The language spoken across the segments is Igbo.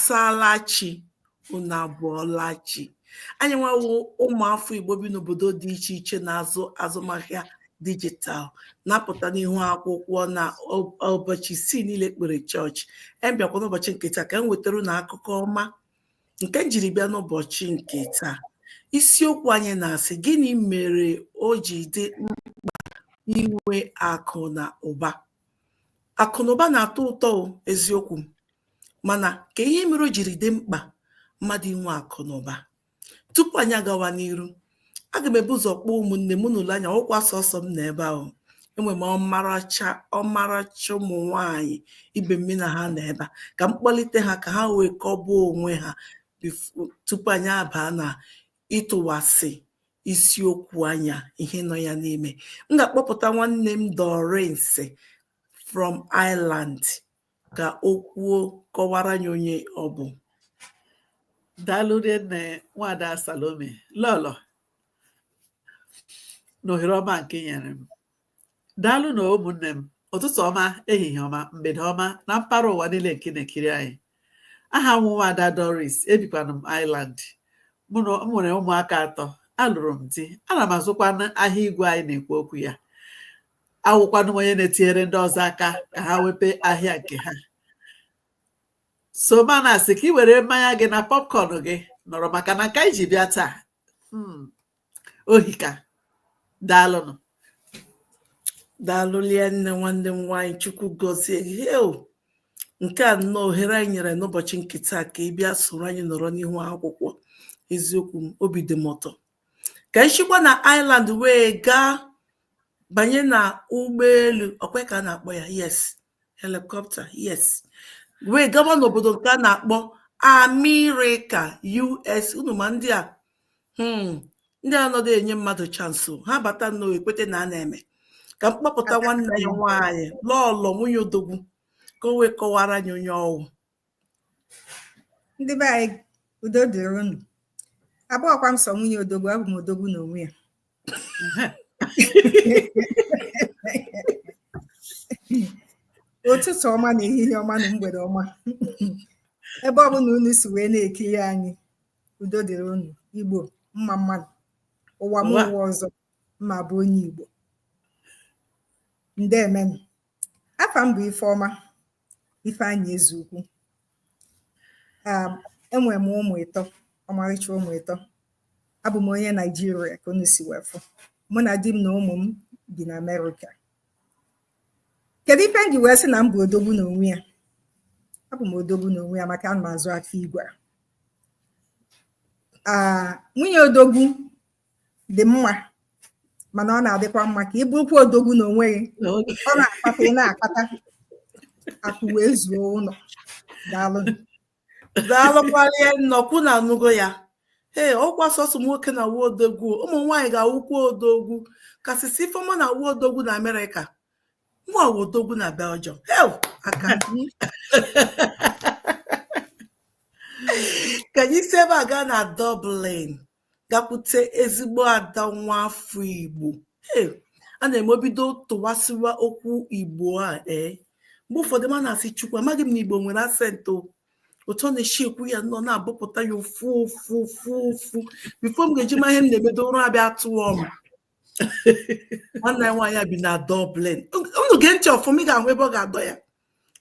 Asaala chi, unu abọọla chi. Anyị nwawo ụmụafọ Igbo bi n'obodo dị iche iche na-azụ azụmahịa digital na-apụta n'ihu akwụkwọ na ụbọchị isii niile kpere chọọchị. Em bịakwa n'ụbọchị nke taa ka m wetara unu akụkọ ọma nke m jiri bịa n'ụbọchị nke taa. Isiokwu anyị na-asị, gịnị mere o ji dị mkpa inwe akụ na ụba? Akụ na ụba na-atọ ụtọ o, eziokwu, mana ka ihe mere o jiri dị mkpa mmadụ inwe akụ na ụba. Tupu anyị agawa n'iru, aga m ebu ụzọ kpọọ ụmụnne m n'ụlọ anya ọkwa sọsọ m na ebe ahụ. Enwe m ọmarịcha ọmarịcha ụmụ nwanyị ibe m na ha nọ ebe a ka m kpọlite ha ka ha wee kọgbuo onwe ha tupu anyị abaa na ịtụwasị isiokwu anya ihe nọ ya n'ime. M ga-akpọpụta nwanne m Doris from Ireland ka o kwuo kọwara anyị onye ọ bụ. Daalụ rinne, Nwada Salome Lọlọ, na ohere ọma nke i nyere m. Daalụ na ụmụnne m, ụtụtụ ọma, ehihie ọma, mgbede ọma na mpaghara ụwa niile nke na-ekiri anyị. Aha m Nwada Doris, ebikwanụ m Ireland. Mụ na m nwere ụmụaka atọ, alụrụ m di, ana m azụkwa ahịa igwe anyị na-ekwu okwu ya. Awụkwanụ m onye na-etinyere ndị ọzọ aka ka ha wepe ahịa nke ha. So mana asị ka ị were mmanya gị na popcorn gị nọrọ maka na nke anyị ji bịa taa, ohika. Daalụnụ. Daalụ nne, nwanne m nwaanyị, Chukwu gọzie gị. Heo, nke a nnọọ ohere anyị nyere n'ụbọchị nke taa ka ị bịa soro anyị nọrọ n'ihu akwụkwọ. Eziokwu m, obi dị m ụtọ ka anyị chịkwa na Ireland wee gaa banye na ụgbọelu ọkwa ka a na-akpọ ya, yes, helicopter, yes, wee gawa n'obodo nke a na-akpọ Amerịka, US. Unu ma ndị a, ndị a nọdụ enye mmadụ chance ha bata nnọọ ekwete na a na-eme. Ka m kpọpụta nwanne ya nwaanyị Lọlọ, nwunye odogwu, ka o wee kọwara anyị onye ọwụ. Ndị be anyị, udo dịrị unu. Abụọkwa m sọ nwunye odogwu, abụ m odogwu n'onwe ya. Ụtụtụ ọma na ehihie ọma na mgbede ọma, ebe ọbụla unu si wee na-ekiri anyị, udo dịrị unu. Igbo mma mmadụ, ụwa m ụwa ọzọ mma bụ onye Igbo. Ndeemenụ. Afa m bụ Ifeọma Ifeanyị Ezeukwu. Enwere m ụmụ ịtọ, ọmarịcha ụmụ ịtọ. Abụ m onye Naijiria ka unu si wee fụ. Mụ na di m na ụmụ m bi na Amerịka. Kedu ife m ji wee sị na m bụ odogwu n'onwe ya? Abụ m odogwu n'onwe ya maka ana m azụ afọ igwe. Aa, nwunye odogwu dị mma, mana ọ na-adịkwa mma ka ị bụrụkwa odogwu n'onwe gị. Ọ na-akpata, ị na-akpata akụ wee zuo ụlọ. Daalụ. Daalụkwalie nnọkwu na anụgo ya. Ee, ọkwa sọsọ nwoke na-awụ odogwu, ụmụ nwaanyị ga-awụkwa odogwu. Kasịsị Ifeọma na-awụ odogwu na Amerịka, nwa awụ odogwu na Belgium. Heo aka ka anyị si ebe a gaa na Dublin gakwute ezigbo ada nwa afọ Igbo. Ee, a na-eme obido tụwasịwa okwu Igbo a. Ee, mgbe ụfọdụ ma na-asị Chukwu, amaghị m na Igbo nwere accent o. Otu ọ na-esi ekwu ya nọ na-abụpụta ya ofu ofu ofu ofu before m ga-eji ma ihe m na-emedo ụra abịa tụọ m. Nwanne ya nwaanyị bi na Dublin. Unu gee ntị ọfụma, ị ga-ahụ ebe ọ ga-adọ ya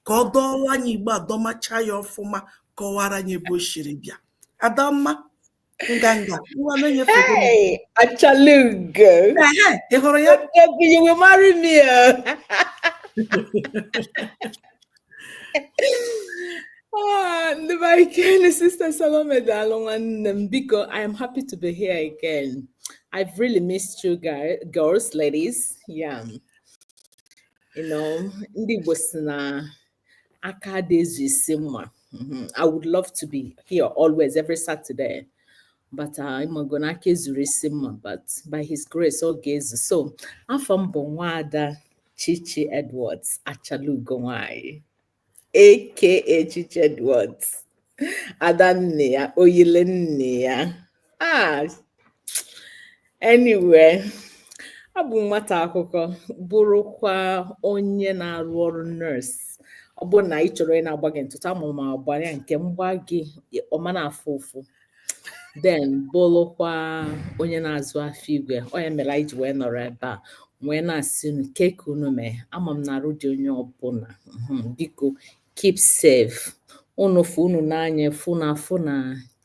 ka ọ dọọla anyị Igbo adọmacha ya ọfụma, kọwara anyị ebe o siri bịa. Adamma nganga nwa na-enyefe. Hey, Achalugo. Ị hụrụ ya? You will marry me. Ah, ndị be anyị kene, Sister Salome, daalụ nwanne m. Biko, I am happy to be here again. I've really missed you guys, girls, ladies. Yeah. Ndị Igbo si na aka dị ezu isi mma. I would love to be here always, every Saturday. But ịmago na aka ezuru isi mma, but by his grace, ọ ga-ezu. So, afọ m bụ Nwaada Chichi Edwards, Achalugo nwanyị, aka Chichi Edwards. Ada nne ya, oyile nne ya. Ah, anyway, abụ m nwata akwụkwọ, bụrụkwa onye na-arụ ọrụ nurse. Ọ bụrụ na ị chọrọ ị na-agba gị ntụtụ, ama m agba ya nke mgba gị ọma na-afụ ụfụ. Then bụrụkwa onye na-azụ afọ igwe. Ọ ya mere anyị ji wee nọrọ ebe a wee na-asị unu ke ka unu mee. Ama m na arụ dị onye ọbụla. Biko, keep safe. Unu fụ unu n'anya, fụ na afụ na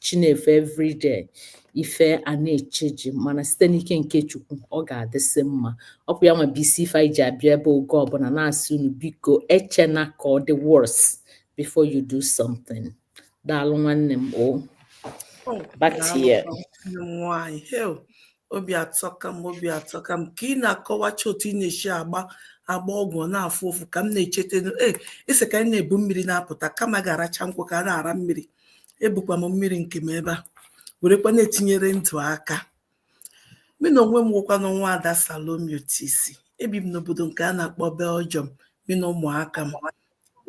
Chinefe everyday ife a na-echeji, mana site n'ike nke Chukwu ọ ga-adịsị mma. Ọ bụ ya nwa bụ isi ife anyị ji abịa ebe oge ọbụla na-asị unu biko echena ka ọ dị worse before you do something. Daalụ nwanne m o. Oh, Back to you. Daalụ nwanne m nwaanyị. Hell, obi atọka m, obi atọka m ka ị na-akọwacha otu ị na-esi agba ọgwụ, ọ na-afụ ụfụ ka m na-echeta. E ese ka anyị na-ebu mmiri na-apụta kama ga-aracha nkwụ ka a na-ara mmiri. Ebukwa m mmiri nke m ebe a werekwa na-etinyere ndụ aka. Mụ na onwe m nwekwanụ nwa ada Salome Otisi. Ebi m n'obodo nke a na-akpọ Belgium. Mụ na ụmụaka m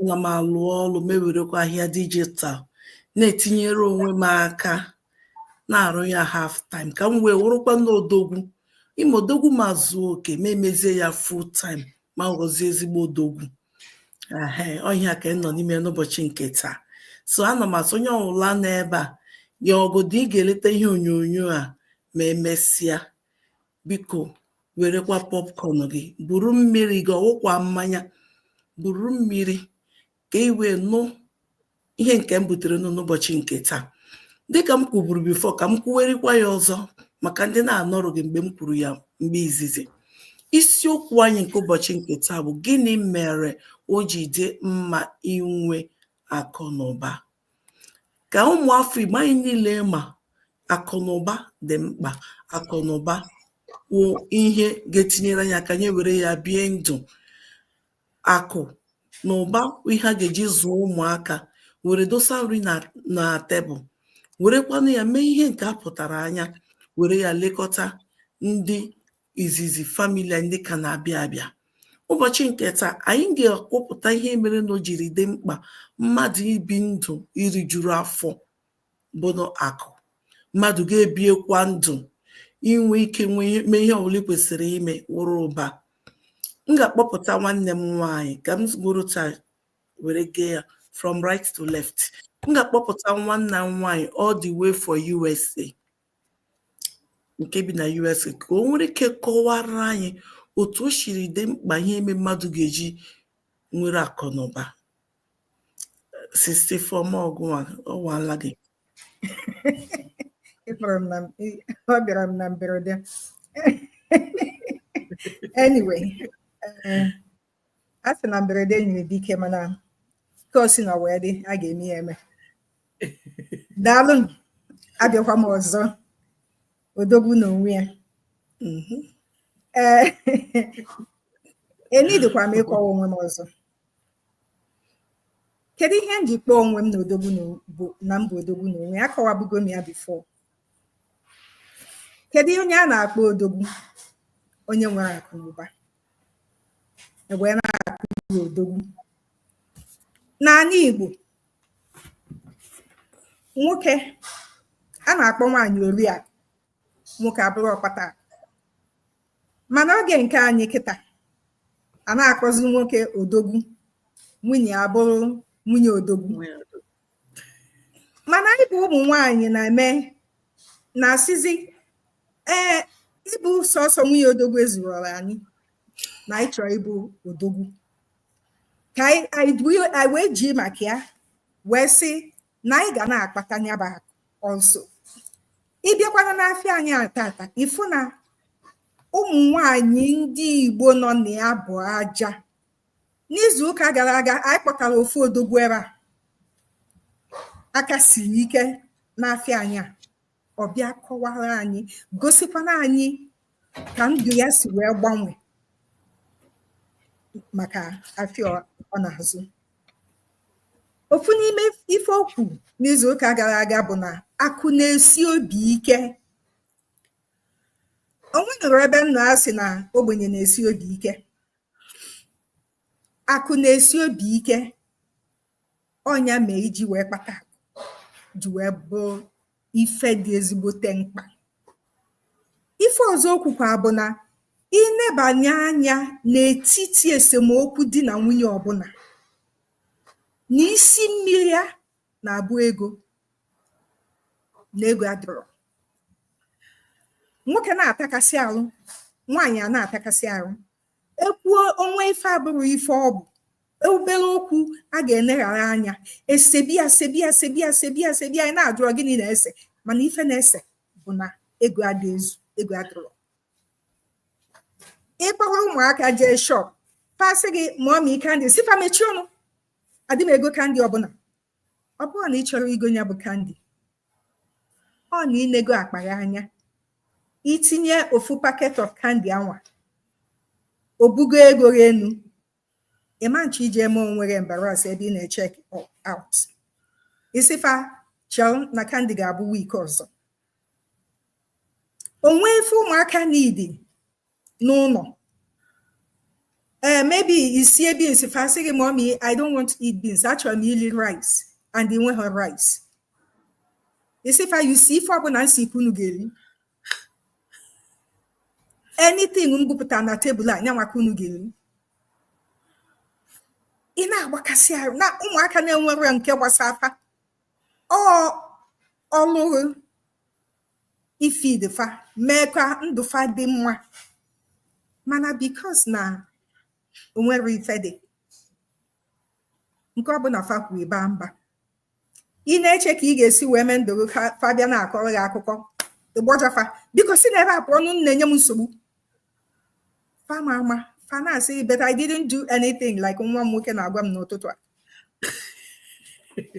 na m alụ ọrụ, mewerekwa ahịa digital na-etinyere onwe m aka, na-arụ ya half time ka m wee wụrụkwa n'odogwu ime odogwu ma zuo oke, ma emezie ya full time, ma ghọzie ezigbo odogwu. Ehe, ọhịa ka m nọ n'ime n'ụbọchị nke taa. So ana m asị onye ọbụla nọ ebe a ya ọgọdọ ị ga-eleta ihe onyonyo a ma emesịa, biko werekwa popcorn gị, buru mmiri gị, ọwụkwa mmanya, buru mmiri ka ị wee nụ ihe nke m butere n'ụbọchị nke taa. Dịka m kwuburu before, ka m kwuwerikwa ya ọzọ maka ndị na-anọrọghị mgbe m kwuru ya mgbe izizi, isiokwu anyị nke ụbọchị nke taa bụ: gịnị mere o ji dị mma inwe akụ na ụba? Ka ụmụafọ Igbo anyị niile ma, akụ na ụba dị mkpa. Akụ na ụba wụ ihe ga-etinyere anyị aka nye were ya bie ndụ. Akụ na ụba wụ ihe a ga-eji zụọ ụmụaka, were dosa nri na tebụl, werekwanụ ya mee ihe nke a pụtara anya, were ya lekọta ndị izizi family anyị, ndị ka na-abịa abịa. Ụbọchị nke taa, anyị ga-akwupụta ihe mere na o jiri dị mkpa mmadụ ibi ndụ irijuru afọ bụnụ akụ, mmadụ ga-ebiekwa ndụ inwe ike nwee mee ihe ọbụla ị kwesịrị ime wụrụ ụba. M ga-akpọpụta nwanne m nwaanyị ka m gụrụ taa were gee ya from right to left. M ga-akpọpụta nwanne m nwaanyị all the way for USA, nke bi na USA, ka o nwere ike kọwara anyị otu o siri dị mkpa ihe ime mmadụ ga-eji nwere akụ na ụba. 64 ma ọgụnwa ọwala gị. Ịkpọrọ m na ọ bịara m na mberede. Anyway, a sị na mberede nyere dike, mana ka o si na wee dị, a ga-eme ya eme. Daalụ, abịakwa m ọzọ, odogwu n'onwe ya. Ee, enidikwa m ịkọwa onwe m ọzọ. Kedu ihe m ji kpọọ onwe m na odogwu na mba odogwu n'onwe ya? Akọwabugo m ya before. Kedu onye a na-akpọ odogwu? Onye nwere akụ na ụba wee na-akpọ ya odogwu. N'ala Igbo, nwoke a na-akpọ nwaanyị oriakụ, nwoke abụrụ ọkpata akụ. Mana oge nke anyị kịta, a na-akpọzi nwoke odogwu, nwunye abụrụ nwunye odogwu. Mana anyị bụ ụmụ nwanyị na-eme na-asịzi ee, ịbụ sọsọ nwunye odogwu ezuru anyị, na anyị chọrọ ịbụ odogwu, ka anyị wee ji maka ya wee sị na anyị ga na-akpata nyaba akụ ọsọ. Ịbịakwana n'afịa anyị a tata, ịfụ na ụmụ nwanyị ndị Igbo nọ na ya bụ aja. N'izu ụka gara aga, anyị kpọtara ofu odogwu ebe a aka siri ike n'afịa anyị a. Ọ bịa kọwara anyị, gosikwana anyị ka ndụ ya si wee gbanwee maka afịa ọ na-azụ. Ofu n'ime ife o kwuru n'izu ụka gara aga bụ na akụ na-esi obi ike. O nwenụrụ ebe nna a sị na ogbenye na-esi obi ike. Akụ na-esi obi ike. Ọnya mee iji wee kpata akụ ji wee bụ ife dị ezigbote mkpa. Ife ọzọ o kwukwa bụ na inebanye anya n'etiti esemokwu di na nwunye ọbụla. Na isi mmiri ya na-abụ ego, na ego adịrọ. Nwoke na-atakasị arụ, nwaanyị a na-atakasị arụ. Ekwuo onwe ife abụrụ ife ọ bụ obere okwu a ga-eneghara anya, esebia sebia sebia sebia sebia. Anyị na-ajụọ gịnị na-ese, mana ife na-ese bụ na ego adị ezu, ego adịrọ. Ịkpọrọ ụmụaka jee shop, pasị gị, "Mommy, candy." Si fa mechie ọnụ, adị m ego candy ọbụla. Ọ bụrụ na ị chọrọ igo ya bụ candy, ọ na inego akpa ya anya, itinye ofu packet of candy anwa, obugo ego enu. Ịma nche ije eme onwe gị embarrass ebe ị na-echeck out. Isifa chọọ na candy ga-abụ week ọzọ. Onwe ife ụmụaka nidi n'ụlọ, ee, maybe isie beans, fa sị gị, "Mommy, I don't want to eat beans, achọrọ m ili rice," and ị nweghị rice. Isifa you see, ife ọbụla nsi unu ga-eri, anything m bupụta na tebụl a, nyanwa ka unu ga-eri. Ị na-agbakasị arụ na ụmụaka na-enwere nke gbasa afa ọ ọlụrụ ifid fa, mee ka ndụ fa dị mma, mana because na onwere ife dị nke ọbụla fa kwuru ịba mba. Ị na-eche ka ị ga-esi wee mee ndụ gị ka fa bịa na-akọrọ gị akụkọ ịgbọjafa, "Biko si n'ebe a pụọ, ọnụ na-enye m nsogbu." Fa ma ama fa na-asị, "But I didn't do anything," like nwa m nwoke na-agwa m n'ụtụtụ a,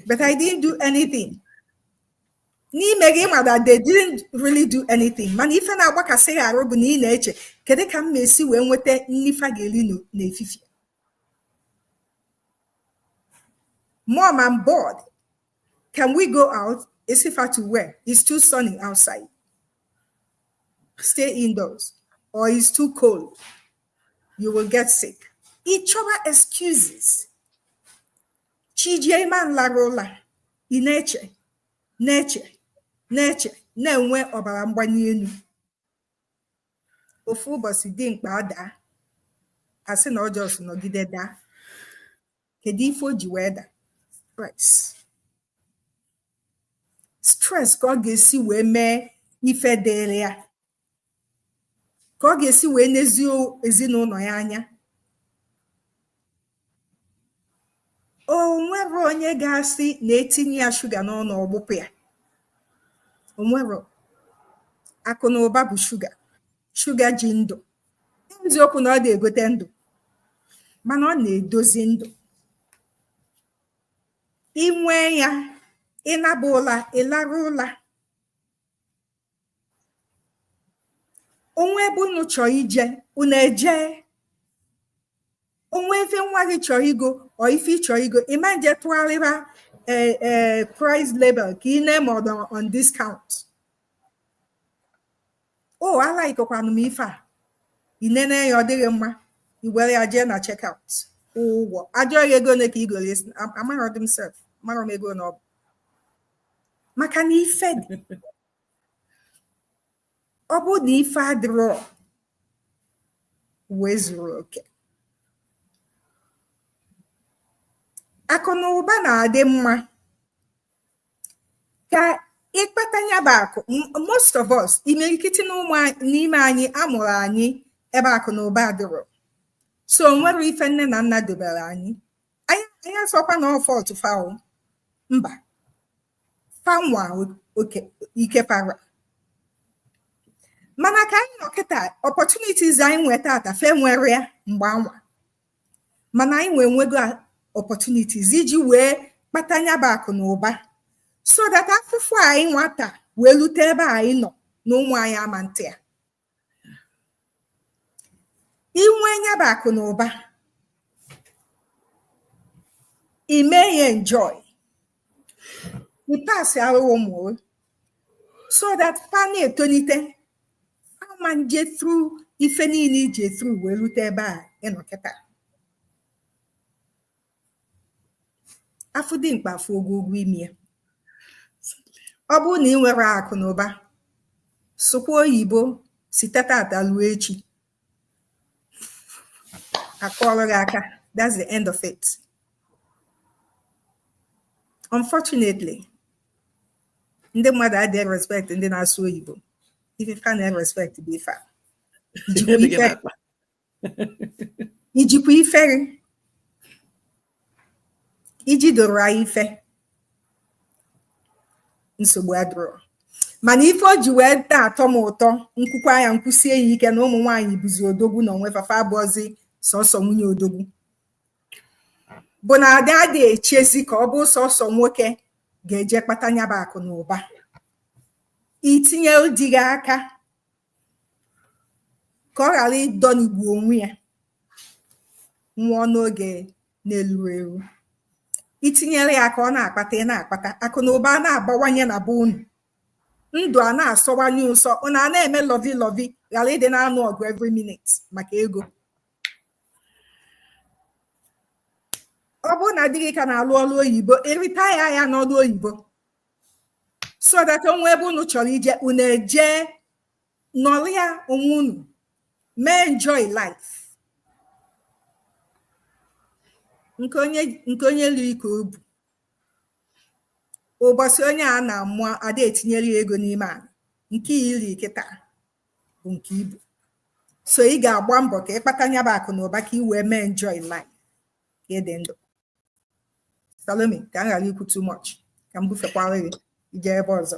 "But I didn't do anything." N'ime gị, ma that they didn't really do anything, mana ife na-agbakasị gị arụ bụ na ị na-eche, kedu ka m ma-esi wee nweta nni fa ga-eri n'efifie? "Mom, I'm bored. Can we go out?" Isifa to where? "It's too sunny outside. Stay indoors." Or, "It's too cold. You will get sick." Ịchọba excuses. Chijie ịma nlara ụla, ị na-eche, na-eche, na-eche, na-enwe ọbara mgbali elu. Ofu ụbọchị dimkpa adaa, asị na ọ just nọgide daa. Kedu ife o ji wee daa? Stress. Stress ka ọ ga-esi wee mee ife dịrị ya, ka ọ ga-esi wee nezie ezinụlọ ya anya. O nwere onye ga-asị na etinye ya shuga n'ọnụ ọgbụpụ ya? O nwero. Akụ na ụba bụ shuga, shuga ji ndụ. Eziokwu na ọ dị-egote ndụ, mana ọ na-edozi ndụ. Inwe ya, ịnaba ụla, ịlara ụla. Onwe ebe unu chọrọ ije, unu eje. Onwe ife nwa gị chọrọ igo ọ ife ị chọrọ igo, ịma nje tụgharịba ee price label ka ị na-eme ọdọ on discount. O alaikọkwanụ m ife a, ị nene ya, ọ dịghị mma, i were ya jee na checkout kwụọ ụgwọ. Ajụọ ya ego ole ka ị goro, amarọ dị m sef, amarọ m ego na ọ bụ maka na ife dị. Ọ bụrụ na ife adịrọ, wee zuru oke. Akụ na ụba na-adị mma ka ịkpata ya bụ akụ. Most of us, imirikiti n'ime anyị, amụrụ anyị ebe akụ na ụba adịrọ, so nwere ife nne na nna dobere anyị. Anyị asọkwa na ọ fault fa, mba, fanwa oke ike para, mana ka anyị nọ kịta, opportunities anyị nweta tata, fe nwere ya mgbe anwa, mana anyị nwee nwego opportunities iji wee kpata nya bụ akụ na ụba, so that afụfụ anyị nwata wee lute ebe anyị nọ na ụmụ anyị ama ntị ya. Inwe nya bụ akụ na ụba, ime ya enjoy, ị pass arụ ụmụ, so that fa na-etolite ama nje through ife niile ije through wee rute ebe a ị nọ kịta. Afụ dị mkpa, afụ ogologo imi ya. Ọ bụrụ na ị nwere akụ na ụba, sụkwa oyibo site tata luo echi, akọọrọ gị aka. That's the end of it. Unfortunately, ndị mmadụ adịghị respect ndị na-asụ oyibo. Ife fa na-respect bụ ife a. Ijikwa Ihe dị gị ife n'akpa. Ijikwa ifere iji doro anyị ife, nsogbu adịrọ. Mana ife o ji wee na-atọ m ụtọ, nkwukwa ya, nkwụsie ya ike na ụmụ nwaanyị bụzi odogwu na onwe fafa, abụọzi sọsọ nwunye odogwu, bụ na ada adị echezi ka ọ bụ sọsọ nwoke ga-eje kpata nyaba akụ na ụba. Itinye di gị aka ka ọ ghara ịdọnigbu onwe ya nwụọ n'oge na-eluru eru. Itinyere ya ka ọ na-akpata, ị na-akpata, akụ na ụba na-abawanye na be unu, ndụ a na-asọwanye ụsọ, unu a na-eme lovey lovey, ghara ịdị na-anụ ọgụ every minute maka ego. Ọ bụrụ na di gị ka na-alụ ọrụ oyibo, ịrịta ya ya n'ọrụ oyibo, so that onwe ebe unu chọrọ ije, unu eje nọrọ ya onwe unu, mee enjoy life. Nke onye lụ ike o bu ụbọchị onye a na-amụ ada etinyere ya ego n'ime ala nke iri kịta bụ nke ibu. So ị ga-agba mbọ ka ịkpata nyaba akụ na ụba ka ị wee mee enjoy life ka ị dị ndụ. Salome, ka m ghara ikwu too much, ka m bufekwara gị ije ebe ọzọ.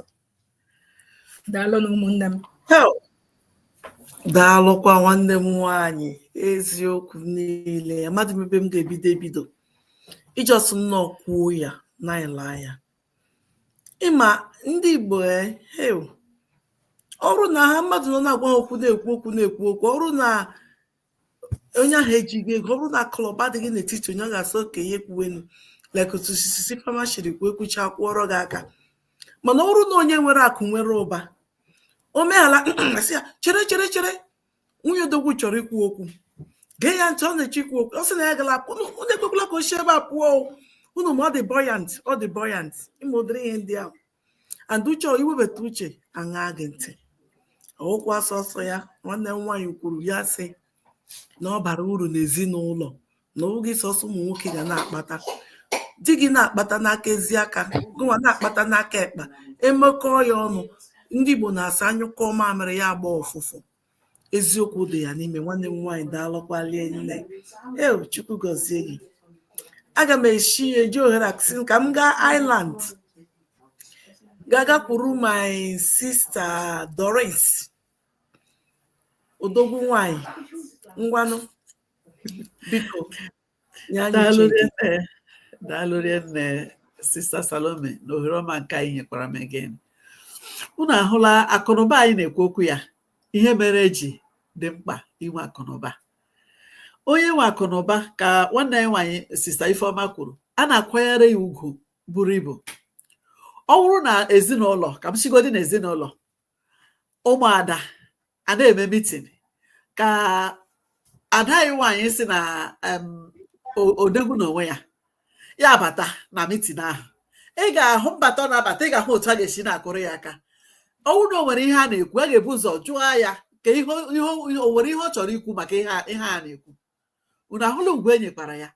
Daalụ na ụmụnne m. Hell, daalụkwa nwanne m nwaanyị. Eziokwu niile, amadị m ebe m ga-ebido ebido. Ijọs nnọọ kwuo ya na ile anya. Ịma ndị Igbo, hell, ọrụ na ha mmadụ nọ na-agwa ha okwu, na-ekwu okwu, na-ekwu okwu, ọrụ na onye ahụ ejighị ego, ọ bụrụ na akụlụba adịghị n'etiti onye, ọ ga-asị okenye ekwuwenu like otu sisi famashiri kwuo, ekwucha kwụọrọ gị aka. Mana ọ bụrụ na onye nwere akụ nwere ụba, o meghala, asị ya chere chere chere, nwunye odogwu chọrọ ikwu okwu, gee ya ntị, ọ na-eche ikwu okwu. Ọ sị na ya gara apụ, unu ekwekwala ka o si ebe a pụọ o. Unu ma ọ dị buoyant, ọ dị buoyant ịma ụdịrị ihe ndị ahụ. And uche iwebata uche aṅa gị ntị, ọwụkwa sọsọ ya. Nwanne m nwaanyị kwuru ya sị na ọ bara uru n'ezinụlọ na ọ bụghị sọsọ ụmụ nwoke ga na-akpata. Di gị na-akpata n'aka ezi aka, gụnwa na-akpata n'aka ekpa, emekọọ ya ọnụ. Ndị Igbo na-asa anyụkọ mamịrị ya agba ọfụfụ. Eziokwu dị ya n'ime. Nwanne m nwaanyị, daalụkwalie nne. Eo, Chukwu gọzie gị. Aga m eshi eji ohere a sị ka m gaa Ireland, ga-agakwuru my sister Doris, odogwu nwanyị. Ngwanụ, biko nye anyị Daalụ uche gị. Rinne, daalụ rinne, Sister Salome, na ohere ọma nke anyị nyekwara m again. Unu ahụla akụnụba anyị na-ekwu okwu ya, ihe mere eji dị mkpa inwe akụnụba. Onye nwe akụnụba, ka nwanne anyị nwaanyị Sister Ifeọma kwuru, a na-akwanyere ya ugwu buru ibu. Ọ bụrụ na ezinụlọ, ka m sigodi na ezinụlọ ụmụada a na-eme meeting, ka ada anyị nwaanyị si na odegwu n'onwe ya ya bata na meeting ahụ, ị ga-ahụ mbata ọ na-abata, ị ga-ahụ otu a ga-esi na-akụrụ ya aka. Ọ bụrụ na o nwere ihe a na-ekwu, a ga-ebu ụzọ jụọ ya ka ihe o nwere ihe ọ chọrọ ikwu maka ihe a na-ekwu. Unu ahụla ugwu e nyekwara ya,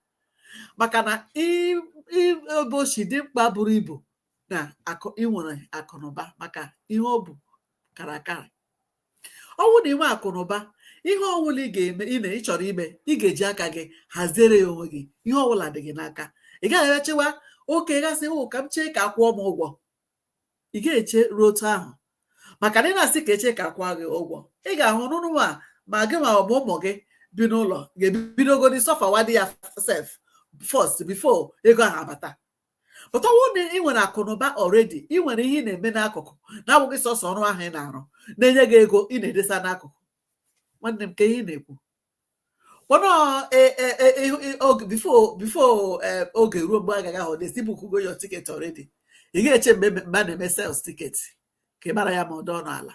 maka na ebe o si dị mkpa buru ibu na inwere akụnụba, maka ihe ọ bụ kara akara. Ọ bụrụ na ị nwee akụnụba, ihe ọbụla ị ga-eme, ị na ị chọrọ ime, ị ga-eji aka gị haziere ya onwe gị. Ihe ọbụla dị gị n'aka. Ị gaghị echewa oke gasị hụ ka m chee ka akwụọ m ụgwọ. Ị ga-eche ruo otu ahụ, maka na ị na-asị ka eche ka akwụọ gị ụgwọ, ị ga-ahụ n'ụnụ ma gị ma ọ bụ ụmụ gị bi n'ụlọ ga-ebidogodi sufferwa dị ya sef first before ego ahụ abata. Pụta, ọ bụrụ na ị nwere akụnụba already, ị nwere ihe ị na-eme n'akụkụ na-abụghị sọsọ ọrụ ahụ ị na-arụ na-enye gị ego ị na-edesa n'akụkụ. Nwanne m, ka ihe ị na-ekwu kpọnọ oge before oge ruo mgbe agaghị ahụ na-esi book go your ticket already. Ị ga-eche mgbe a na-eme sales ticket ka ị mara ya ma ọ dị ọnụ ala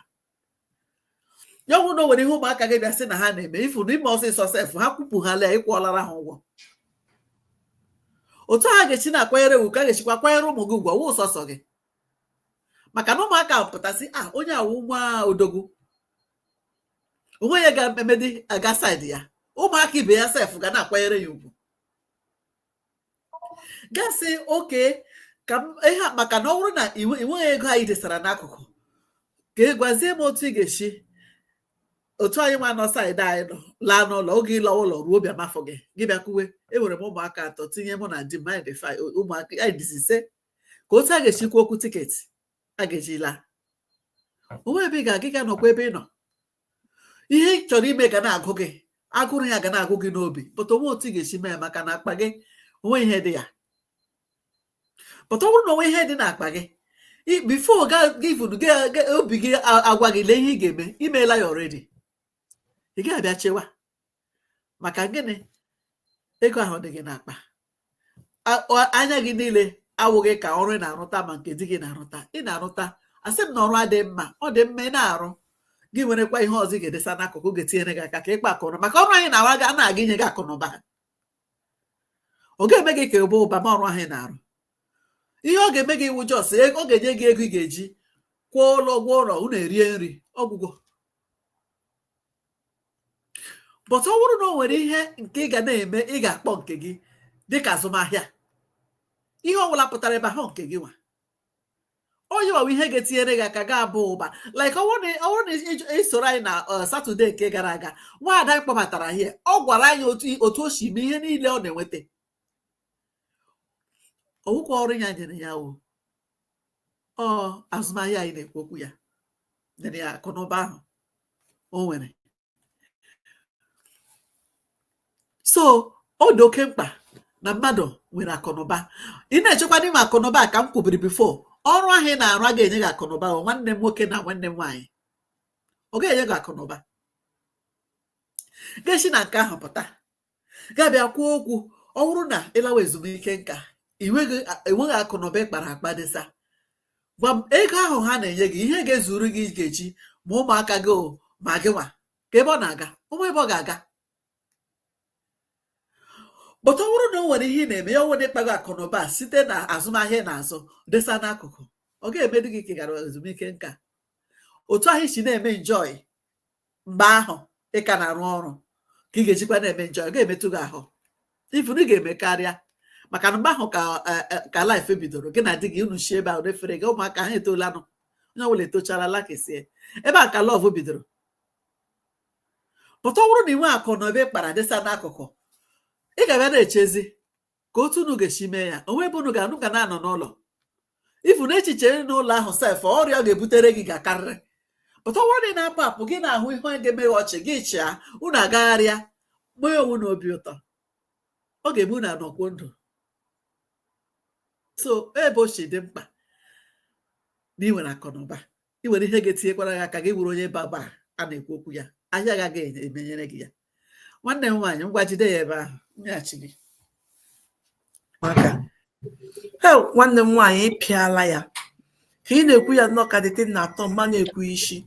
ya. Ọ bụrụ na o nwere ihe ụmụaka gị bịa sị na ha na-eme ifu na ime ọsịsọ sef, ha kwupụ ha lee, ịkwụọlara ha ụgwọ. Otu ha ga-esi na-akwanyere ugwu ka a ga-esikwa kwanyere ụmụ gị ugwu, ọwụ sọsọ gị, maka na ụmụaka pụtasị a onye awụ nwa odogwu, onwe ya ga-emedi aga side ya, ụmụaka ibe ya sef ga na-akwanyere ya ugwu. Gasị oke Ka m ihe a, maka na ọ bụrụ na ị nweghị ego anyị desara n'akụkụ, ka ị gwazie m otu ị ga-esi, otu anyị nwa nọ side anyị nọ laa n'ụlọ, oge ịlọ ụlọ ruo, bịa mafọ gị, gị bịakwuwe, enwere m ụmụaka atọ, tinye mụ na di m, anyị dị five, ụmụaka anyị dịzi 5, ka otu a ga-esi kwuo okwu ticket a ga-eji laa. Onwe ebe ị ga-aga, ị ga-anọkwa ebe ị nọ. Ihe ị chọrọ ime ga na-agụ gị, agụrụ ya ga na-agụ gị n'obi, pụta onwe otu ị ga-esi mee, maka na akpa gị onwe ihe dị ya. Pụta, ọ bụrụ na onwe ihe dị n'akpa gị, before ga even obi gị agwa gị lee ihe ị ga-eme, imeela ya already. Ị ga-abịa chewa maka gịnị? Ego ahụ dị gị n'akpa. Anya gị niile awụghị ka ọrụ ị na-arụta ma nke di gị na-arụta. Ị na-arụta, asị m na ọrụ adịghị mma, ọ dị mma. Ị na-arụ, gị nwerekwa ihe ọzọ ị ga-edesa n'akụkụ ga-etinyere gị aka ka ịkpa akụnụba, maka ọrụ anyị na-arụ a na-aga inye gị akụnụba. Ọ ga-eme gị ka ụba ụba ma ọrụ ahụ ị na-arụ. Ihe ọ ga-eme gị iwu, just ọ ga-enye gị ego ị ga-eji kwụọ ụlọ, ụgwọ ụlọ, unu erie nri, ọgwụgwọ. But ọ bụrụ na o nwere ihe nke ị ga na-eme, ị ga-akpọ nke gị dịka azụmahịa, ihe ọbụla pụtara ebe ahụ nke gị nwa, onye ọwụ ihe ga-etinyere gị aka ga-abụ ụba. Like ọ bụrụ na ị soro anyị na Saturday nke gara aga, nwaada anyị kpọbatara ihe ọ gwara anyị otu o si mee ihe niile ọ na-enweta, ọwụkwa ọrụ ya nyere ya o, ọ azụmahịa anyị na-ekwu okwu ya nyere ya akụnụba ahụ o nwere. So ọ dị oke mkpa na mmadụ nwere akụnụba. Ị na-echekwa n'ime akụnụba ka m kwubiri before, ọrụ ahụ ị na-arụ a ga-enye gị akụnụba o, nwanne m nwoke na nwanne m nwaanyị, ọ ga-enye gị akụnụba. Ga-esi na nke ahụ pụta, ga-abịa kwuo okwu. Ọ bụrụ na ịlawa ezumike nka, enweghị akụnụba ịkpara akpa dịsa, gwa m ego ahụ ha na-enye gị, ihe ga-ezuru gị ga-eji ma ụmụaka gị o ma gị nwa, ka ebe ọ na-aga, ụmụ ebe ọ ga-aga. But ọ bụrụ na o nwere ihe ị na-eme ya, ọ nwere ịkpago akụnụba site na azụmahịa ị na-azụ desa n'akụkụ, ọ ga-emedu gị ka ị gara ezumike nka. Otu ahụ isi na-eme enjoy mgbe ahụ ị ka na-arụ ọrụ ka ị ga-ejikwa na-eme enjoy. Ọ ga-emetụ gị ahụ ifuru, ị ga-eme karịa, maka na mgbe ahụ ka life bidoro. Gị na di gị, unu shi ebe ahụ refere gị, ụmụaka ha etolanụ, onye ọbụla etochara lakesie, ebe a ka love bidoro pụta. Ọ bụrụ na ị nwee akụ na ebe kpara dịsa n'akụkụ, ị ga-abịa na-echezi ka otu unu ga-esi mee ya, onwe ebe unu ga-anụ ga na-anọ n'ụlọ ifu na echiche n'ụlọ ahụ sef, ọrịa ọ ga-ebutere gị ga-akarịrị. Pụta, ọ bụrụ na ị na-apụ apụ, gị na-ahụ ihe onye ga-eme gị ọchị, gị chịa, unu agagharịa, mee onwe na obi ụtọ, ọ ga-eme unu anọkwuo ndụ. So ebe o si dị mkpa na ị nwere akụnụba, ị nwere ihe ga-etinyekwara gị aka gị wuru onye baba a na-ekwu okwu ya, ahịa agaghị emenyere gị ya. Nwanne m nwaanyị, ngwa, jide ya ebe ahụ, nyeghachi gị. Maka he, nwanne m nwaanyị, ịpịala ya ka ị na-ekwu ya nnọọ ka dịte na-atọ mma na-ekwu isi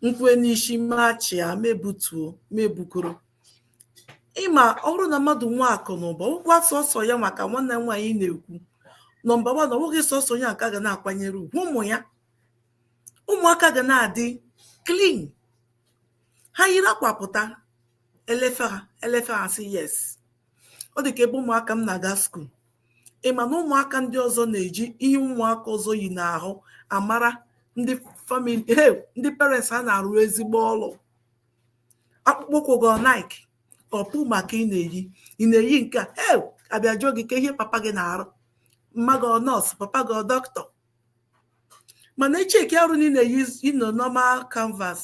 nkwue n'isi machia mebutuo mebukoro. Ịma, ọ bụrụ na mmadụ nwe akụ na ụba, ụgwọ sọsọ ya, maka nwanne m nwaanyị na-ekwu number one, ọ bụghị sọsọ ya nke a ga na-akwanyere ugwu, ụmụ ya, ụmụaka ga na-adị clean, ha yiri akwa pụta, elefe ha, elefe ha, sị yes. Ọ dị ka ebe ụmụaka m na-aga school. Ị ma na ụmụaka ndị ọzọ na-eji ihe ụmụaka ọzọ yi n'ahụ amara ndị family, hey, ndị parents ha na-arụ ezigbo ọrụ. Akpụkpọ ụkwụ gị, ọ Nike, ọ Puma ka ị na-eyi, ị na-eyi nke a, hey, abịa jụọ gị ka ihe papa gị na-arụ, mma gị ọ nọọsụ, papa gị ọ dọkịta. Mana echeki arụ na ị na-eyi ino normal canvas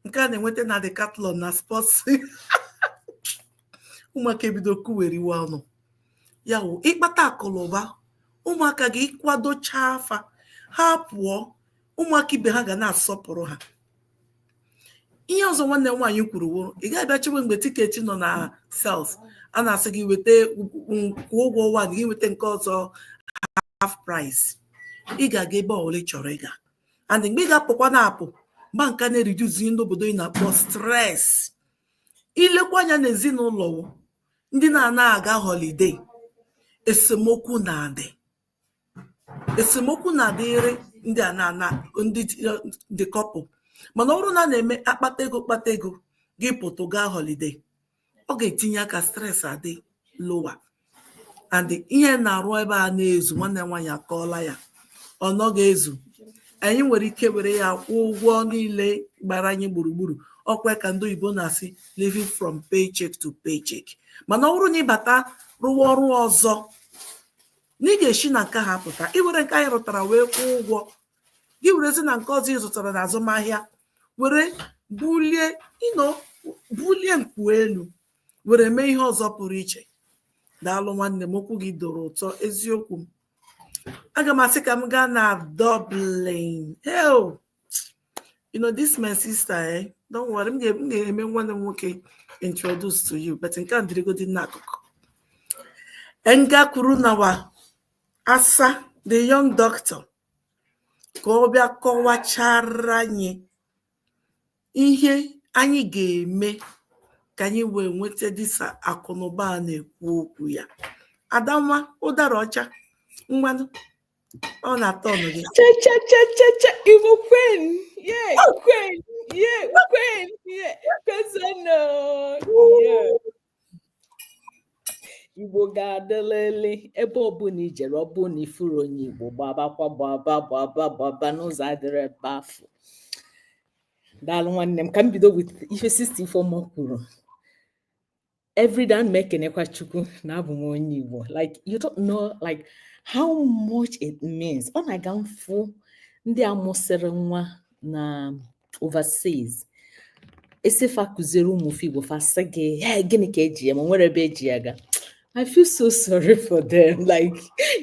nke a na-enweta na Decathlon na sports, ụmụaka ebido kuweriwe ọnụ ya. Wụ ịkpata akụnụba, ụmụaka gị ịkwadocha afa ha pụọ, ụmụaka ibe ha ga na-asọpụrụ ha. Ihe ọzọ nwanne m nwaanyị kwuru wụ, ị gaghị abịa chewe mgbe ticket nọ na sales, a na-asị gị weta, kwụọ ụgwọ one, gị weta nke ọzọ half price. Ị ga-aga ebe ọbụla ị chọrọ ịga, and mgbe ị ga-apụkwa na-apụ mgba nke na-eriduzi ndị obodo ị na-akpọ stress. Ilekwa anya n'ezinụlọ wụ ndị na-anaghị aga holiday, esemokwu na-adị, esemokwu na-adịrị ndị a na-ana ndị ndị couple. Mana ọ bụrụ na a na-eme akpata ego, kpata ego gị pụtụ gaa holiday, ọ ga-etinye aka stress adị lower. And ihe na-arụ ebe a na-ezu, nwanne m nwaanyị akọọla ya, ọ nọghị ezu. Anyị nwere ike were ya kwụọ ụgwọ niile gbara anyị gburugburu, ọkwa ka ndị oyibo na-asị living from paycheck to paycheck. Mana ọ bụrụ na ịbata rụwa ọrụ ọzọ, na ị ga-esi na nke ha pụta, iwere nke anyị rụtara wee kwụọ ụgwọ gị, werezi na nke ọzọ ị zụtara na azụmahịa were bulie ịnọ, bulie mkpu elu, were mee ihe ọzọ pụrụ iche. Daalụ, nwanne m, okwu gị doro ụtọ. Eziokwu m, aga m asị ka m gaa na Dublin. Hell, you know this my sister, eh? Don't worry, m ga-eme nwanne m nwoke introduce to you, but nke a dịrịgodi n'akụkụ. Nga kwuru nawa asa the young doctor ka ọ bịa kọwachara anyị ihe anyị ga-eme ka anyị wee nweta dịsa akụnụba a na-ekwu okwu ya. Adanwa ụdara ọcha, ngwanụ, ọ na-atọ ọnụ gị. Che che che che che, Igbo kwen, yeah, kwen, yeah, kwen, yeah, kwezono, yeah. Igbo ga-adịlịlị ebe ọbụla ijere, ọbụla ifuru onye Igbo, gbabakwa, gbaba, gbaba, gbaba n'ụzọ adịrị ebe afọ. Daalụ, nwanne m. Ka m bido with ife Sister Ifeọma kwuru. Every day ana m ekenekwa Chukwu na abụ m onye Igbo. Like, you don't know, like, how much it means. Ọ na-aga mfụ ndị a mụsịrị nwa na overseas, esifa kụziere ụmụ Igbo, fa sị gị, "Hey, gịnị ka eji ya ma nwere ebe eji ya ga?" I feel so sorry for them. Like,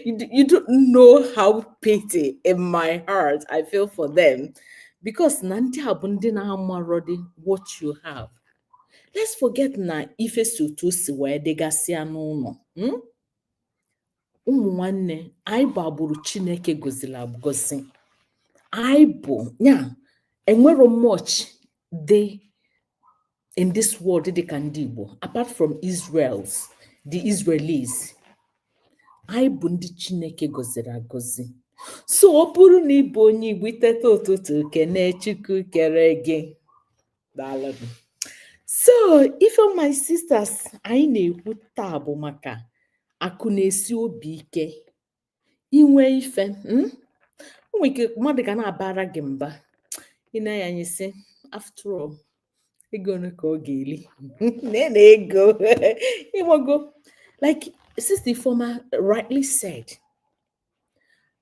you don't know how pity in my heart I feel for them, because na ndị a bụ ndị na-amarọdị what you have. Let's forget na ife si otu o si wee dịgasịa n'ụlọ. Ụmụ nwanne anyị bụ agbụrụ Chineke goziri agozi. Anyị bụ ya enwero much dị in this world dị ka ndị Igbo, apart from Israels, the Israelis. Anyị bụ ndị Chineke gọziri agọzi. So ọ bụrụ na ị bụ onye Igbo, iteta ụtụtụ, kene Chukwu kere gị. Daalụ. So ife, my sisters, anyị na-ekwu taa bụ maka akụ na-esi obi ike. Inwe ife, o nwere ike mmadụ ga na-abara gị mba, ị na-anya anyị sị, after all, ego ole ka ọ ga-eri na ego ịgbago. Like Sister Ifeoma rightly said,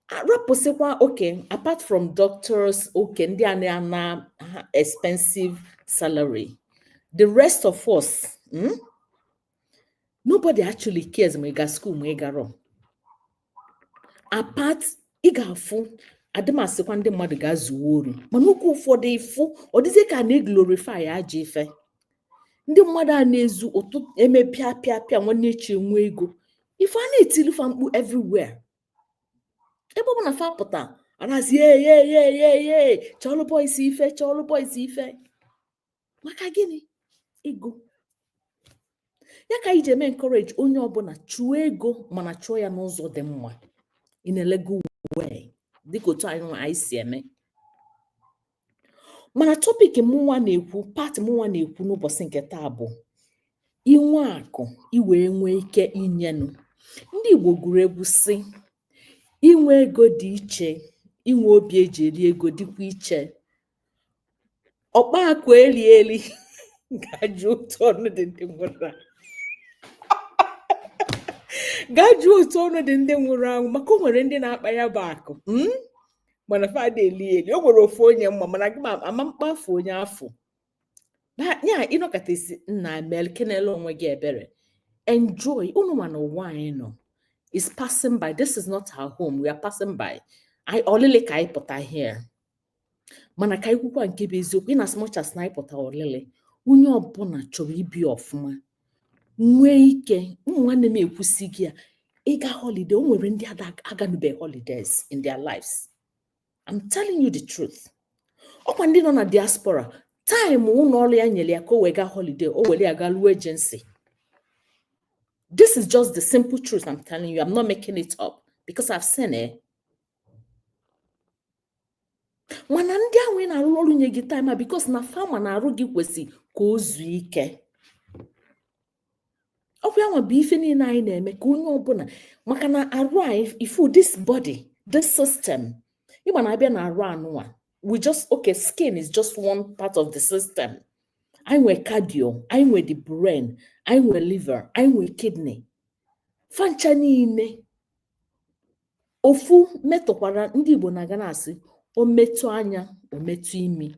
rapụsịkwa, okay, apart from doctors, okay, ndị a na-ana expensive salary, the rest of us, Nobody actually cares ma ị ga school ma ị garọ. Apart ị ga-afụ, adịmasịkwa ndị mmadụ ga-zuwe ori, mana oge ụfọdụ ịfụ ọ dịzie ka a na-eglorify ajọ ife. Ndị mmadụ a na-ezu ụtụ eme pịa pịa pịa, nwanne echi enwe ego, ife a na-etilifa mkpu everywhere. Ebe ọ bụ na fa pụta, a na-asị, ye ye ye ye ye, chọlụ boys ife, chọlụ boys ife. Maka gịnị? Ego. Ya ka anyị ji eme encourage onye ọbụla chụọ ego, mana chụọ ya n'ụzọ dị mma, in a legal way, dịka otu anyị nwa anyị si eme. Mana topic mụnwa na-ekwu, part mụnwa na-ekwu n'ụbọchị nke taa bụ inwe akụ iwee nwee ike inyenụ. Ndị Igbo gụrụ egwu sị, inwe ego dị iche, inwe obi eji eri ego dịkwa iche. Ọkpa akụ eli eli ga-ajụ otu ọnụ dị ndị nwụrụ anwụ, gaa jụọ otu ọnụ dị ndị nwụrụ anwụ, maka o nwere ndị na-akpa ya bụ akụ, Mana fa ada eli eli. O nwere ofu onye mma, mana gị ma ama mkpafu onye afọ ya ịnọkọta isi nna mel kenele onwe gị ebere. Enjoy unu, ma na ụwa anyị nọ is passing by. This is not our home, we are passing by. Anyị ọlịlị ka anyị pụta here, mana ka anyị kwukwa nke bụ eziokwu, in as much as na anyị pụta ọlịlị, onye ọbụla chọrọ ibi ọfụma, nwee ike. Ụmụ nwanne m, ekwusi gị ya, ịga holiday, o nwere ndị aganube holidays in their lives. I'm telling you the truth. Ọkwa ndị nọ na diaspora, time ụlọ ọrụ ya nyere ya ka o wee gaa holiday, o were ya gaa lụọ agency. This is just the simple truth I'm telling you. I'm not making it up because I've seen it. Mana ndị ahụ ị na-arụ ọrụ nye gị time a because na fama na-arụ gị kwesị ka o zuo ike. Ọkwa ya nwa bụ ife niile anyị na-eme ka onye ọbụla, maka na arụ anyị ifu, this body, this system, ịma na abịa na arụ anụnwa, we just, okay, skin is just one part of the system. Anyị nwe cardio, anyị nwe the brain, anyị nwe liver, anyị nwe kidney. Fancha niile ofu metụkwara. Ndị Igbo na-aga na-asị, o metụ anya, o metụ imi.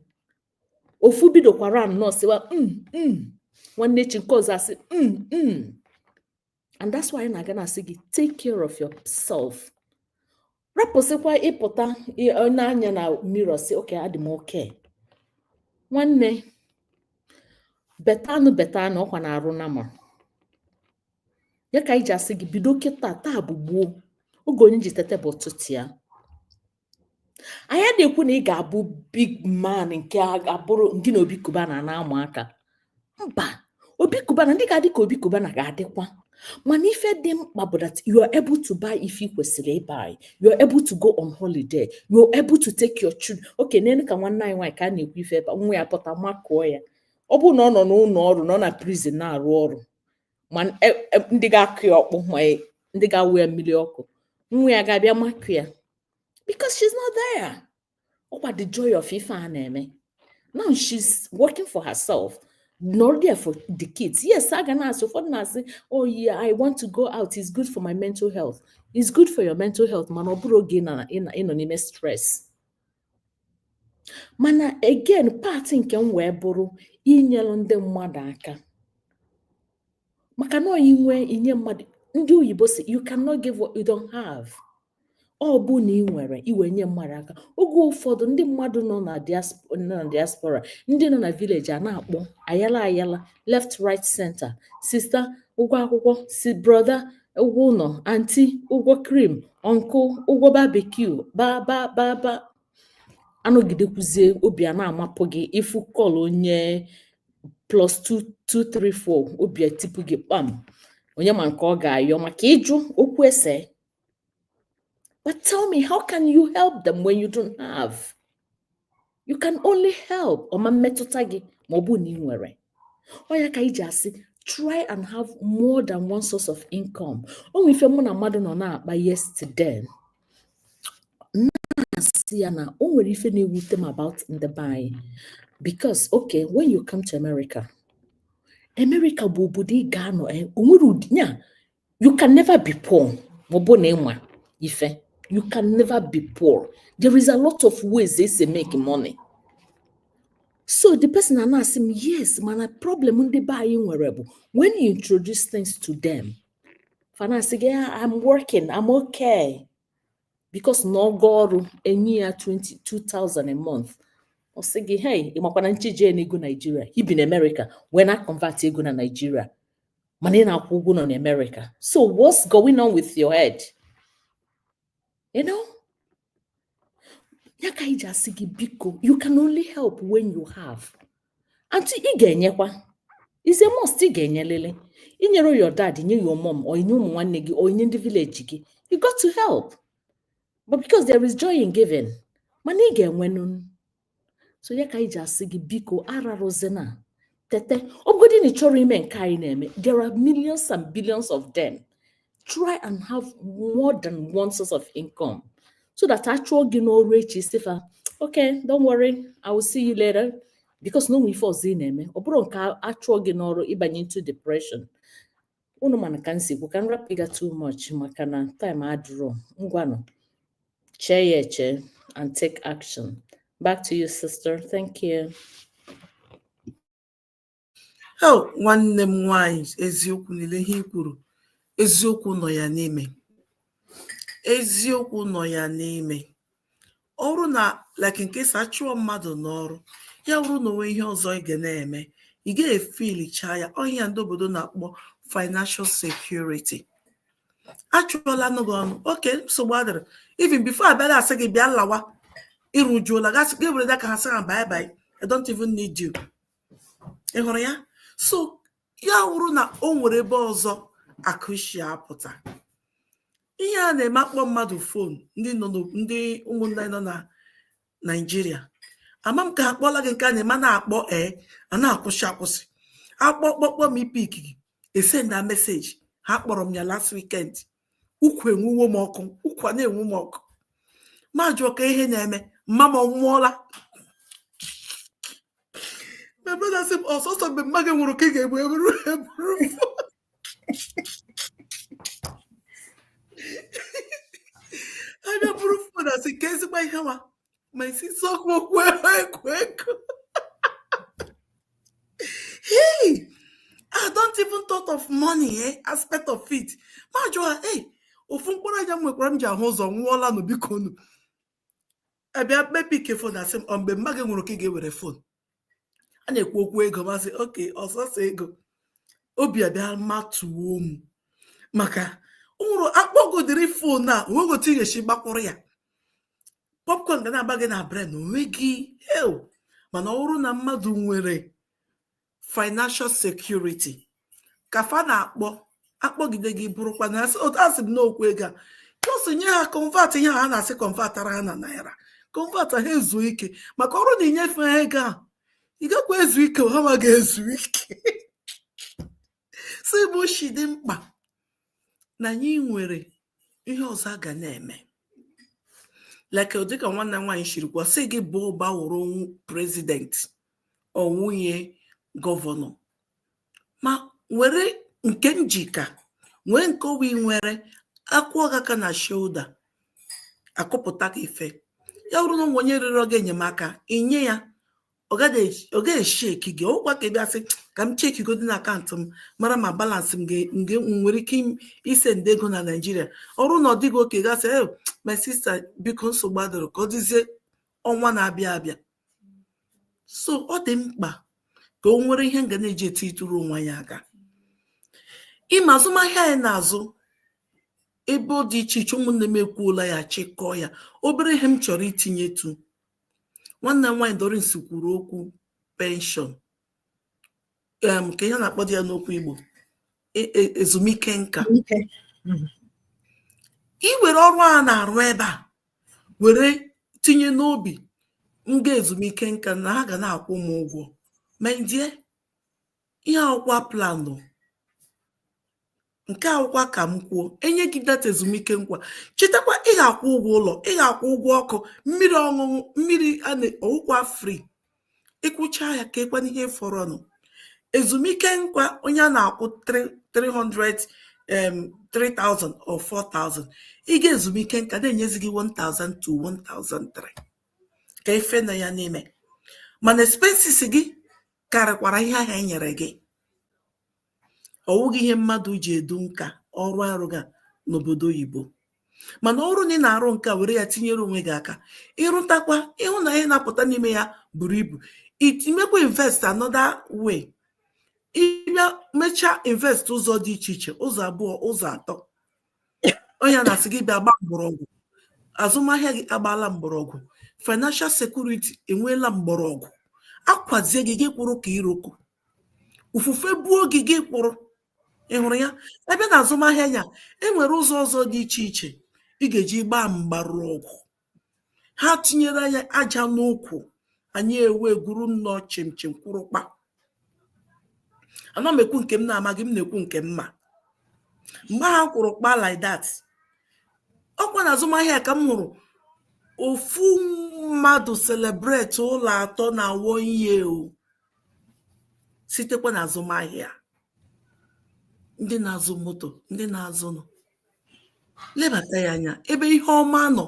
Ofu bidokwara nnọọ sịwa nwanne echi, nke ọzọ asị And that's why anyị na-aga na-asị gị, take care of yourself. Rapụsịkwa ịpụta n'anya na mirror sị, "Okay, adị m okay." Nwanne, betanụ, betanụ ọkwa na-arụ nama ya ka anyị ji asị gị bido kịta. Taa bụ gboo, oge onye ji tete bụ ụtụtụ ya. Anyị na-ekwu na ị ga-abụ big man nke abụrụ gị na Obi Cubana na-ama aka. Mba, Obi Cubana, ndị ga-adị ka Obi Cubana ga-adịkwa, mana ife dị mkpa bụ that you are able to buy ife ị kwesịrị ịbuy, you are able to go on holiday, you are able to take your children. Okay, n'elu ka nwanne anyị nwaanyị ka a na-ekwu ife ebe a, nwa ya pụta makụọ ya. Ọ bụrụ na ọ nọ n'ụlọ ọrụ, nọ na prison na-arụ ọrụ, ma ndị ga-akụ ya ọkpụ, ma ndị ga-awụ ya mmiri ọkụ, nwa ya ga-abịa makụ ya because she's not there. Ọkwa the joy of ife a na-eme now, she's working for herself, not there for the kids. Yes, a ga na-asị, ụfọdụ na-asị, "Oh yeah, I want to go out, it's good for my mental health." It's good for your mental health, mana ọ bụrụ oge ị ịnọ n'ime stress. Mana again, part nke m wee bụrụ inyelu ndị mmadụ aka, maka na ọ inwe inye mmadụ. Ndị oyibo si, "You cannot give what you don't have." Ọ bụ na ị nwere iwe nye mmadụ aka. Oge ụfọdụ ndị mmadụ nọ na diaspora, ndị nọ na village, a na-akpọ ayala ayala, left, right, center. Sister, ụgwọ akwụkwọ, si brother, ụgwọ ụlọ, aunty, ụgwọ cream, uncle, ụgwọ barbecue, ba ba ba ba. Anọgidekwuzie, obi a na-amapụ gị. Ịfụ call onye +2234, obi etipụ gị kpam. Onye ma nke ọ ga-ayọ maka ịjụ okwu ese. But tell me, how can you help them when you don't have? You can only help ọma mmetụta gị ma ọ bụ na ị nwere. Ọ ya ka iji asị, try and have more than one source of income. O nwere ife mụ na mmadụ nọ na-akpa yesterday, na-asị ya na o nwere ife na-ewute m about ndị be anyị, because okay, when you come to America, America bụ obodo ị ga-anọ, o nwere ụdị ya, you can never be poor. Ma ọ bụ na ịma ife, you can never be poor. There is a lot of ways they say make money. So the person na na-asị m, yes, mana problem ndị be anyị nwere bụ when you introduce things to them, fa na-asị gị, "Yeah, I'm working, I'm okay," because na ọgọ ọrụ enyi ya 22,000 a month, ọ sị gị, "Hey, ị makwa na ncheji na ego Nigeria?" Ibi na America wee na convert ego na Nigeria, mana ị na-akwụ ụgwọ nọ na America. So what's going on with your head? Ya ka anyị ji asị gị, biko, you can only help when you have. Aunty, ị ga-enyekwa, is a must. Ị ga-enyelele inyere your dad, nye your mom, or inye ụmụ nwanne gị, or inye ndị village gị. You got to help, but because there is joy in giving, mana ị ga-enwenu. So ya ka anyị ji asị gị, biko, ararụzina, tete. Ọ bụgodị na ị chọrọ ime nke anyị na-eme, there are millions and billions of them. Try and have more than one source of income so that a chụọ gị n'ọrụ echi, sịfa, "Okay, don't worry, I will see you later," because na onwe ife ọzọ ị na-eme. Ọ bụrụ nke a chụọ gị n'ọrụ, ịbanye into depression. Unu mana ka m si kwu, ka m rapụ ịga too much maka na time adịrọ. Ngwanụ, chee ya eche and take action. Back to you, sister. Thank you. Oh, nwanne m nwanyị, eziokwu niile ihe i kwuru, eziokwu nọ ya n'ime, eziokwu nọ ya n'ime. Ọ bụrụ na like nke si achụọ mmadụ n'ọrụ, ya bụrụ na onwe ihe ọzọ ị ga na-eme, ị ga-efilicha ya. Ọhịa ndị obodo na-akpọ financial security. Achụọla nụ gị ọnụ, oke nsogbu adịrị. Even before abịala asị gị bịa lawa, ịrụjuola, gasị gị were ka ha sị ha, "Bye bye, I don't even need you." Ị hụrụ ya? So ya wụrụ na o nwere ebe ọzọ akụ si apụta. Ihe a na-eme, akpọ mmadụ phone, ndị nọ ndị ụmụnne anyị nọ na Naijiria, ama m ka ha kpọọla gị. Nke a na-eme, a na-akpọ, ee, a na-akwụsị akwụsị, akpọ kpọkpọ ma i pick gị. Esenda message ha kpọrọ m ya last weekend. Ukwu enwuwo m ọkụ, ukwu a na-enwu m ọkụ. Ma jụọ ka ihe na-eme, mma m ọ nwụọla? My brother sị m, ọsọsọ mgbe mma gị nwụrụ ka ị ga-egbu eburu eburu. Abịa buru phone, asị ka ezigbo ihe nwa ma isi sọkwu okwu ekwu ego. Hey, I don't even thought of money, aspect of it. Ma jụọ ha, hey, ofu mkpụrụ anya m nwekwara m ji ahụ ụzọ nwụọla nụ, biko nụ. Abịa kpebi ike phone, asị m, ọ mgbe mma gị nwụrụ ka ị ga-ewere phone? A na-ekwu okwu ego, masị oke ọsọsọ ego. Obi abịa matuo m maka ụrụ akpọgodiri phone a, onweghị otu ị ga-esi gbakwụrụ ya. Popcorn ga na-agba gị na brain, onweghị hell. Mana ọ bụrụ na mmadụ nwere financial security, ka fa na-akpọ akpọgide gị, bụrụkwa na otu asị m n'okwu ego a, just nye ha convert ihe a na-asị convertara ha na naira, convert ha ezuo ike. Maka ọrụ na inyefe ha ego a, ị gakwa ezu ike, ha ma ga-ezu ike. Si bụ shi dị mkpa na anyị nwere ihe ọzọ a ga na-eme, like dịka nwanne m nwaanyị shiri kwuo, sị gị bụ ụba wụrụ president ọ nwunye governor, ma were nke njika nwee nke ọwa nwere akwụọ gị aka na shoulder, akụpụta ka ife ya bụrụ na onye rịọrọ gị enyemaka, inye ya, ọ gaghị esheki gị ọgwụkwa ka ị bịa sị ka m chekigodi na account m mara ma balance m nwere ike ise nde ego na Naịjirịa. Ọrụ na ọ dịghị oke, gasị, "Oh my sister, biko, nsogbu adịrọ, ka ọ dịzie ọnwa na-abịa abịa." So ọ dị mkpa ka o nwere ihe m ga na-eji etitụrụ onwe ya aka. Ịma azụmahịa anyị na-azụ ebe ọ dị iche iche, ụmụnne m ekwuola ya, chịkọọ ya. Obere ihe m chọrọ itinyetu, nwanne m nwaanyị Doris kwuru okwu pension, ka ihe na-akpọ dị ya n'okwu Igbo, ezumike nka. Ị were ọrụ a na-arụ ebe a were tinye n'obi m ga ezumike nka na ha ga na-akwụ m ụgwọ, ma ndie ihe akwụkwọ planụ nke akwụkwọ ka m kwuo, enye gị data ezumike nkwa, chetakwa ị ga-akwụ ụgwọ ụlọ, ị ga-akwụ ụgwọ ọkụ, mmiri ọṅụṅụ, mmiri a na ọwụkwa free. Ịkwụcha ya, ka ekwana ihe fọrọnụ. Ezumike nkwa onye a na-akwụ 300, 3000 or 4000, ị ga ezumike nka na-enyezi gị 1000 to 1003, ka ife nọ ya n'ime. Mana expenses gị karịkwara ihe ahụ e nyere gị. Ọ wụghị ihe mmadụ ji edu nka ọrụ arụga n'obodo oyibo. Mana ọrụ na ị na-arụ nke a, were ya tinyere onwe gị aka, ịrụtakwa, ịhụ na ihe na-apụta n'ime ya buru ibu, itimekwa invest another way. Ịbịa mechaa invest ụzọ dị iche iche, ụzọ abụọ, ụzọ atọ, onye na-asị gị bịa gba mgbọrọgwụ azụmahịa gị agbaala mgbọrọgwụ, financial security enweela mgbọrọgwụ, akwazie gị, gị kwụrụ ka iroko ufufe buo gị, gị kwụrụ. Ị hụrụ ya ebe na azụmahịa ya, enwere ụzọ ọzọ dị iche iche ị ga-eji gbaa mgbọrọgwụ. Ha tinyere anya aja n'ụkwụ anyị, ewe gwuru nnọọ chimchim kwụrụkpa. Ana m ekwu nke m na-amaghị, m na-ekwu nke m ma. Mgbe ha kwụrụ kpa like that, ọkwa na azụmahịa ka m hụrụ ofu mmadụ celebrate ụlọ atọ na one year o, sitekwa na azụmahịa. Ndị na-azụ moto, ndị na-azụ nọ, lebata ya anya ebe ihe ọma nọ.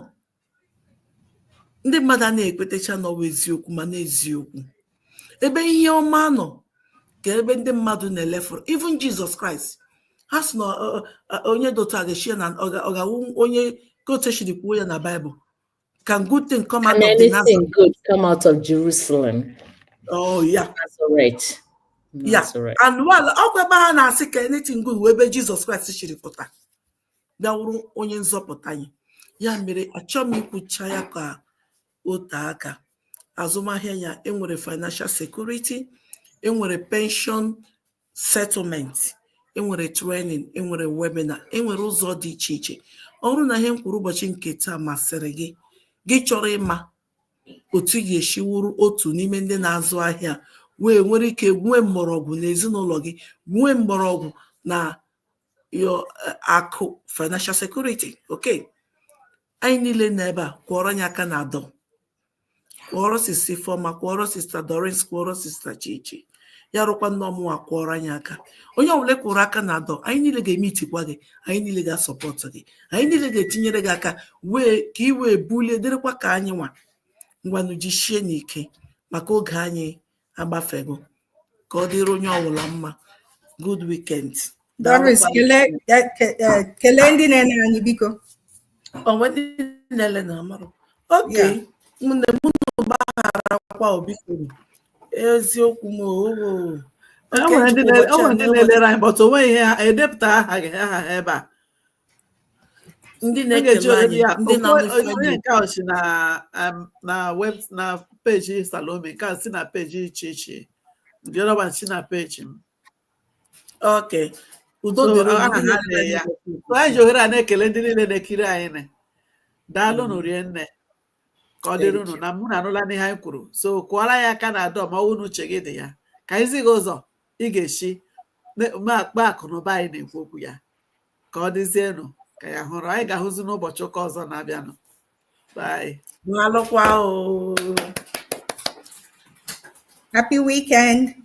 Ndị mmadụ a na-ekwetecha n'ọwa eziokwu, ma n'eziokwu ebe ihe ọma nọ ka ebe ndị mmadụ na-elefuru. Even Jesus Christ, ha sị na onye dị otu a ga-esi na ọ ga-awụ onye ka otu eshiri kwuo ya na Bible. Can good thing come out Can of the anything Nazareth? good come out of Jerusalem? Oh yeah. Nazareth. Yeah. Nazareth. And well, ọkwa ebe ha na-asị ka anything good wee ebe Jizọs Kraịst chiri pụta, bịa wụrụ onye nzọpụta anyị. Ya mere achọghị m ikwucha ya ka ote aka. Azụmahịa ya enwere financial security, enwere pension settlement, enwere training, enwere webinar, enwere ụzọ dị iche iche. Ọ bụrụ na ihe m kwuru ụbọchị nke taa masịrị gị, gị chọrọ ịma otu ị ga-esi wuru otu n'ime ndị na-azụ ahịa wee nwere ike nwee mgbọrọgwụ n'ezinụlọ gị, nwee mgbọrọgwụ. Na your akụ, financial security. Okay, anyị niile nọ ebe a, kwọrọ anyị aka na adọ, kwọrọ Sister Ifeọma, kwọrọ Sister Doris, kwọrọ Sister Chichi, ya rụkwa nne ọmụnwa, kwọrọ anyị aka. Onye ọbụla kwụrụ aka na adọ, anyị niile ga-eme itikwa gị, anyị niile ga-asupport gị, anyị niile ga-etinyere gị aka wee ka ị wee bulie dịrịkwa ka anyị nwa. Ngwanụ, jisie n'ike maka oge anyị agbafego. Ka ọ dịrị onye ọbụla mma. Good weekend. Doris, Daalụkwa. Kelee kelee ndị na-ene anyị, biko. Onwe ndị na-ele na amarụ. Oke ụmụnne m, unu gbagharakwa, obi kwuru eziokwu m oo. E nwere ndị o nwere ndị na-elere anyị, but o nweghị ihe ha edepụta aha gị, aha ha ebe a. Ndị M ga-eji na-ekele ohere anyị, ya ndị ofu na-anụ ife onye anyị. Nke ahụ si na web, na peji Salome, nke a si na peji Chichi, the other one si na peji m. Okay, udo So dịrị unu, aha ndị ha na-elere dị anyị ya. ụbọchị. So anyị ji ohere a na-ekele ndị niile na-ekiri anyị nị. Daalụnụ rie nne. Ka ọ dịrị Thank unu you. na mụ na anụla n'ihe anyị kwuru. So kụọra ya aka na adọ ma ọ wụ na uche gị dị ya, ka anyị zi gị ụzọ ị ga-esi ma akpa akụ na ụba anyị na-ekwu okwu ya. Ka ọ dịzienụ, ka ya hụrụ anyị ga-ahụzi n'ụbọchị ụka ọzọ na-abịanụ. Bye. Daalụkwa o. Happy weekend.